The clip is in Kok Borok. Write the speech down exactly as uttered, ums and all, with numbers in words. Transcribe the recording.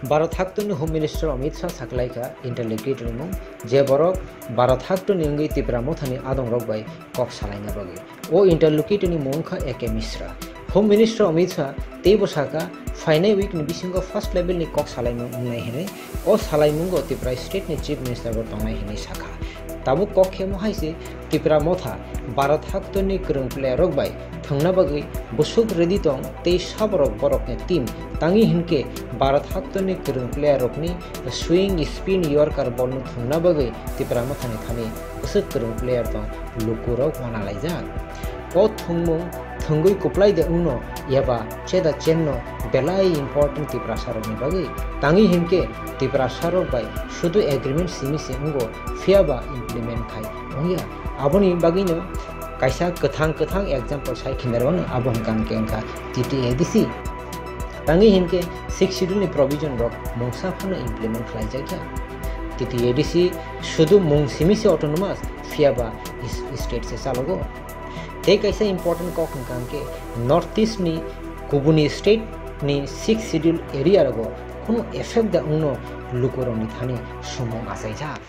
Bharat haktwni Home Minister Amit Shah saklaikha interlocutor ni mung, je borok Bharat haktwni wngwi Tipra Mothani adongrok bai kok salaina bagwi. O interlocutor ni mung wngkha A K Mishra. Home Minister Amit Shah teibo sakha, phainai week ni bisingo first level ni kok salaimung wngnai hinwi. O salaimungo Tipra state ni Chief Minister bo tongnai hinwi sakha. Tabuk kok khemo hai se Tipra Motha Bharat haktwni kwrwng player rok bai thwngna bagwi bwswk ready tong tei saborok borokni team tangwi hinkhe Bharat haktwni kwrwng player rokni swing spin yorker ball no thwngna bagwi Tipra Mothani thani bwswk kwrwng player tong lukurok wanalaijak. O thwngmung thwngwi kwplai de wngno eba cheda chenno belai important Tiprasa rokni bagwi. Tangwi hinkhe Tiprasa rok bai sudu agreement simi se wngo, phiya ba implement khai wngya. Aboni bagwino kaisa kwthang kwthang example sai khinarwano, abo hwnkha hwnkhe wngkha T T A D C. Tangwi hinkhe sixth schedule ni provision rok mungsa phano implement khlaijakya. T T A D C sudu mung simi se autonomous, phiya ba is-, state se chalogo. Tei kaisa important kok hwnkha hwnkhe North East ni kubuni state ni sixth schedule area rogo kunu effect da wngno lukurokni thani sumung achaijak.